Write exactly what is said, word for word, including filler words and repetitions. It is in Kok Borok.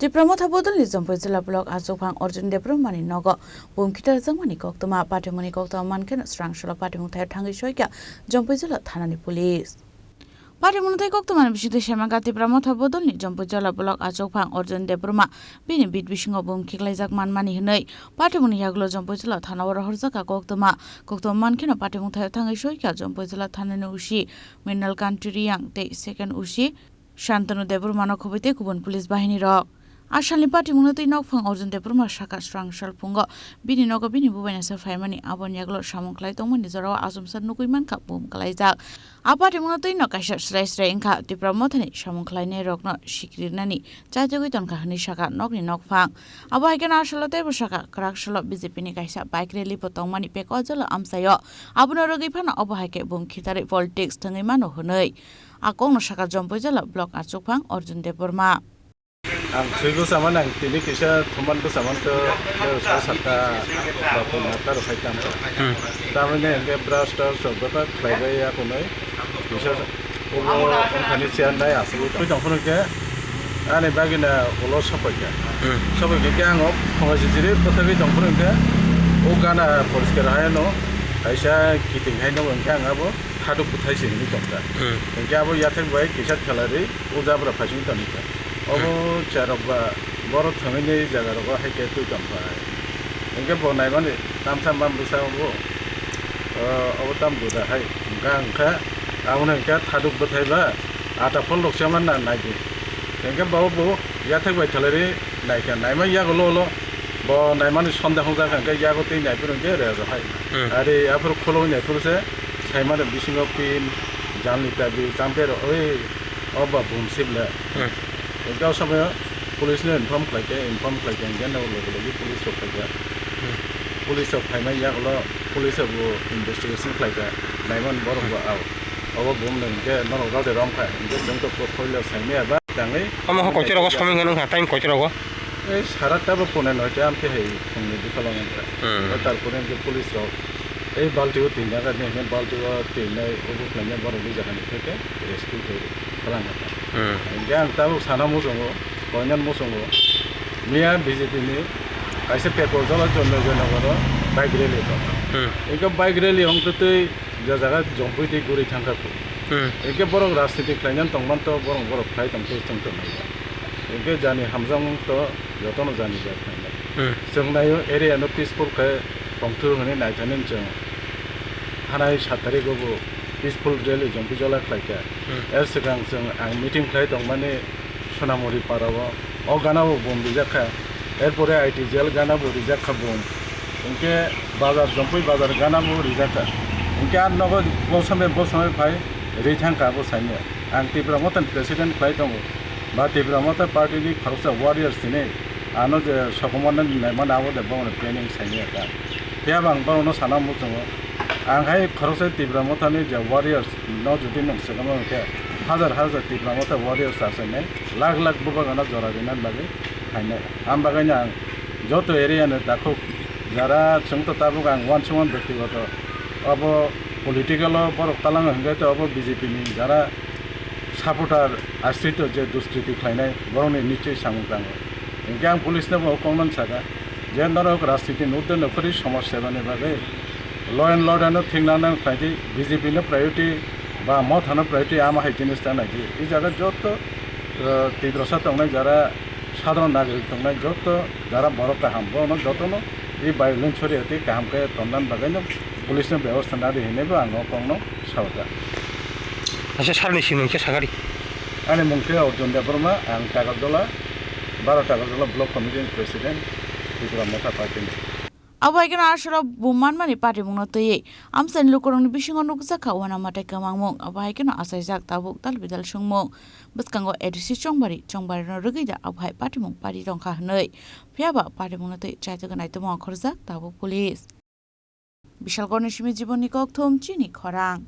Tipra Motha Bodolni Jampui Jila Block achukphang Arjun Debbarmani nogo bumkhita rwjakmani koktwma. Patimungni koktwma mankhe srang salo patimung thaio thangwi soikha Jampui Jila Thanani Police. Patimungni tei koktwmani bisingtwi saimankha Tipra Motha Bodolni Jampui Jila Block achukphang Arjun Debbarma bini bit bisingo bumkhiklaijak manmani hwnwi patimungni yagulo Jampui Jila Thanao rohorjakha koktwma. Koktwma mankheno patimung thaio thangwi soikha Jampui Jila Thanani O C Mrinal Kanti Reang tei second O C Shantanu Debbarmano khobwi tei kubun police bahini rok. A salni patimungno twi nokphang Arjun Debbarma sakha srang sal phungo bini nogo bini bubainasa phaimani, aboni yagulo samung khlai tongmani jorao achomsa nugwi mankha bumkhlaijak. A patimungno twi no kaisa srai srai wngkha Tipra Mothani samung khlainai rokno sikrinani chaitugwi tonkha hwnwi sakha nokni nokphang. Abo hai kheno a salo teibo sakha kwrak salo B J P ni kaisa bike rally bo tongmani peko jalo amchaio. Abono rwgwi phano obo hai khe bumkhitarwi politics thwngwi mano hwnwi. A kokno sakha Jampui Jila Block achukphang Arjun Debbarma. Ang thwi bwsa mano, ang tini kisa thuman bwsa mankha, sal satta ba pun atta rok hai tam. Hmm. Tamoni hwnkhe brush trush rok bebak khlaibai ya kunui. Kisa obo wngthani chair nai asugwi tong. Twi tong phuru khe ani bagina ulo sopai kha. Hmm. Sopai khe ang o phungo sijiri bwthagwi tong phuru khe o gana poriskar hai no kaisa kiting hai no hwnkhe ang abo thaduk bwthai se hinwi tongkha. Hmm. Hwnkhe abo yathek bai kisa thelari o jabra phaising tongkha. Obo cherok ba borok thangwi ni jaga rogo hai khe twi tong phai. Hwnkhe bo naimani tamsa mam bwsa obo, o, obo tam juda hai wngkha wngkha. Aboni hwnkhe thaduk bwthai ba ata phol rok se man na nai di. Hwnkhe bo bo yathek bai thalari naikha, naima yago lo lo bo naimani sonde hwngjak hwnkhe yago twi nai phuru hwnkhe rejo hai. Hmm. Ari aphuru khulogwi nai phuru se saimano bisingo pin, janli tabi, champe rok oi. O ba bum sibla. Hmm. Hwnkhe o somoyo police no inform khlaikha, inform khlaikha hwnkhe no logi logi police rok phaikha. Hmm. Police rok phaimani yagulo police rok bo investigation khlaikha, naimani borok bo hmm ao. Obo bum no hwnkhe norok rode romkha, hwnkhe chwng to portfolio saimaya ba tangwi. Omo ho koito rogo somoi hwnwi wngkha, time koito rogo? Ei sara ta bo pone noita amte hai phungni bikalo wngkha. Hmm. Obo tarpore hwnkhe police rok ei balti o twi naga ni hwnkhe balti o twi nai obo khlainai borok ni jaga ni theke. Rescue khe kwlangkha. Hmm. Hingke ang tabuk sana muchungo, koinani muchungo, miya B J P ni kaisa pekol jala Joynagar o bike rally tong. Hmm. Hingke bike rally hongtwi twi je jaga Jompui twi guri thangkha khu. Hmm. Hingke borok rajniti khlainani tongman to borok borok khlai tongtwi chwng tongmani. Hingke jani hamjakmung to jotono jani bai khlainai. Hmm. Chwng naio area no peaceful khe tongthwr hwnwi naithani chwng thanai sat tarikgo bo peaceful rally Jompui Jola khlaikha. Hmm. Er swkang chwng ang meeting khlai tongmani Sonamuri parao, o gana bo bom rijakkha. Erpore I T jail gana bo rijakkha bom. Hwnkhe bazar, Jompui bazar gana bo rijakkha. Hwnkhe ar nogo bosome bosome phai ri thangkha abo saimya. Ang Tipra Motha ni president khlai tongo. Ba Tipra Motha party ni khoroksa warriors hinwi ano je sokomornani naimani abo de bongni planning saimya ta. Phiya bo ang bono sana muchungo. Ang hai khoroksa Tipra Mothani je warriors no jodi nwng swkangma hwnkhe hajar hajar Tipra Motha warriors achainai lakh lakh bubagrano jora rinani bagwi phainai. Am bagwino ang joto area ni takhuk jara chwng to tabuk ang uansukmani byaktigoto obo political o borok talangwi hwnkhe to obo B J P ni jara supporter ashrito je duskriti khlainai borokni nichoi samung tango. Hingke ang police no bo kokno saka je norok rajniti ni urde no kwrwi somaj sebani bagwi law and order no thik nang nang khlai di, B J P no priority ba Motha no priority ama hai jinis ta nai di. I jaga joto, eh, Tiprasa tongnai jara sadharon nagarik tongnai joto jara borok kaham bono jotono i violence soriya tei kaham khe tonnani bagwi no police no bebostha nadi hinwi bo ang o kokno sao ta. Acha, salni simung khe sakari. Ani mung khe Arjun Debbarma, ang Takarjala, baro Takarjala Block Committee ni President, Tipra Motha Party ni. Abo hai kheno aswrwng bo manmani patimungno twiwi amchaini lukurokni bisingo nukjakha uanamatwi kwmangmung, abo hai kheno achaijak tabuk tal bidal swngmung. Bwskango A D C Chongbari, Chongbari no rwgwi da abo hai patimung pari tongkha hwnwi. Phiya ba patimungno twi chaitugwi naitugmung khorjak tabuk police. Bishalgarhni simi Jibonni Kokthum chini khorang.